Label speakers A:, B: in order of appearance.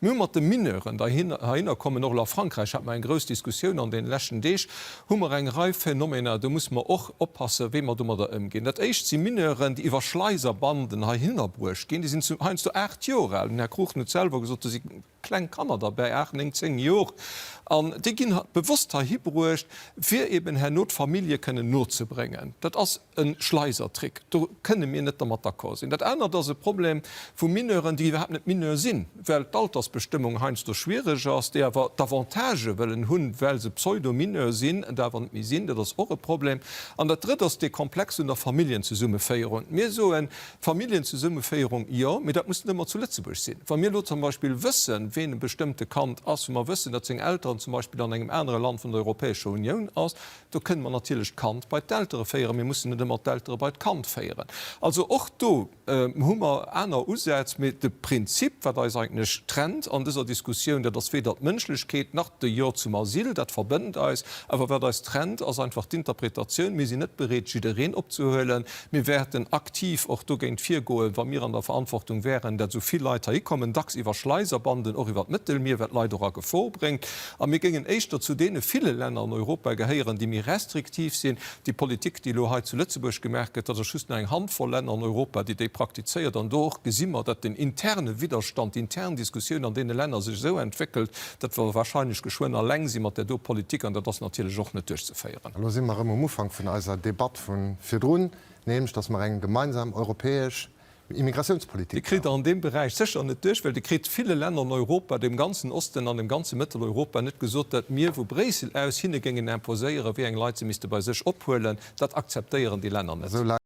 A: Mir hu mat de Mineuren, déi heihinner kommen, och elo a Frankräich hate mer eng grouss Diskussioun an deene leschten Deeg, hu mer eng Rei Phänomener, do musse mer och oppassen, wéi mer domadder ëmginn. Dat éischt si Mineuren, déi iwwer Schleiserbanden heihinner bruecht ginn. Déi sinn heiansdo 8 Joer al. Den Här Cruchten huet selwer gesot, do si kleng Kanner derbäi, 8, 9, 10 Jor, an déi ginn bewosst heihi bruecht, fir eben herno d'Famillje kënnen nozebréngen. Dat ass e Schleisertrick, do kënne mir net dermat d'accord sinn. Dat anert ass e Problem vu Mineuren, déi iwwerhaapt net Mineur sinn, well d'Altersbestëmmung heiansdo schwiereg ass, déi awer d'Avantagë wëllen hunn, well se Pseudo-Mineur sinn, et awer net méi sinn. Dat ass och e Problem. An dat Drëtt ass dee Komplex vun der Familljenzesummeféierung. Mir soen, Familljenzesummeféierung, jo, mee dat muss net ëmmer zu Lëtzebuerg sinn. Wa mir elo zum Beispill wëssen, ween e bestëmmte Kand ass, wou mer wëssen, datt seng Elteren zum Beispill an engem anere Land vun der Europäescher Unioun ass, do kënne mer natierlech d'Kand bei d'Eltere féieren. Mir mussen net ëmmer d'Eltere bei d'Kand féieren. Also och do hu mer aner Usätz. Mee de Prinzip, wat eis eigentlech trennt an dëser Diskussioun, dat ass weder d'Mënschlechkeet nach de Jo zum Asyl, dat verbënnt eis. Awer wat eis trennt, ass einfach d'Interpretatioun. Mir sinn net bereet, jiddereen opzehuelen. Mir wäerten aktiv och dogéint virgoen, wa mir an der Verantwortung wären, dat esou vill Leit heihi kommen, dacks iwwer Schleiserbanden, och iwwer d'Mëttelmier, wat d'Leit och a Gefor bréngt. A mir géingen éischter zu deene ville Länner an Europa gehéieren, déi méi restriktiv sinn. Déi Politik, déi elo hei zu Lëtzebuerg gemaach gëtt, dat ass just nach eng Handvoll Länner an Europa, déi déi praktizéiert. An do och gesi mer, datt den interne Widderstand, déi intern Diskussioun an deene Länner sech esou entwéckelt, datt mer wahrscheinlech geschwënn alleng si mat där do Politik. An dat ass natierlech och net duerchzeféieren.
B: Elo si mer erëm um Ufank vun eiser Debatt vu virdrun, nämlech datt mer eng gemeinsam europäesch Immigratiounspolitik
A: Déi kritt Der an deem Beräich sécher net duerch, well Dir kritt ville Länner an Europa, dem ganzen Osten an dem ganze Mëtteleuropa net gesot, datt mir vu Bréissel aus hinne géingen imposéieren, wéi eng Leit se misste bei sech ophuelen. Dat akzeptéieren déi Länner net.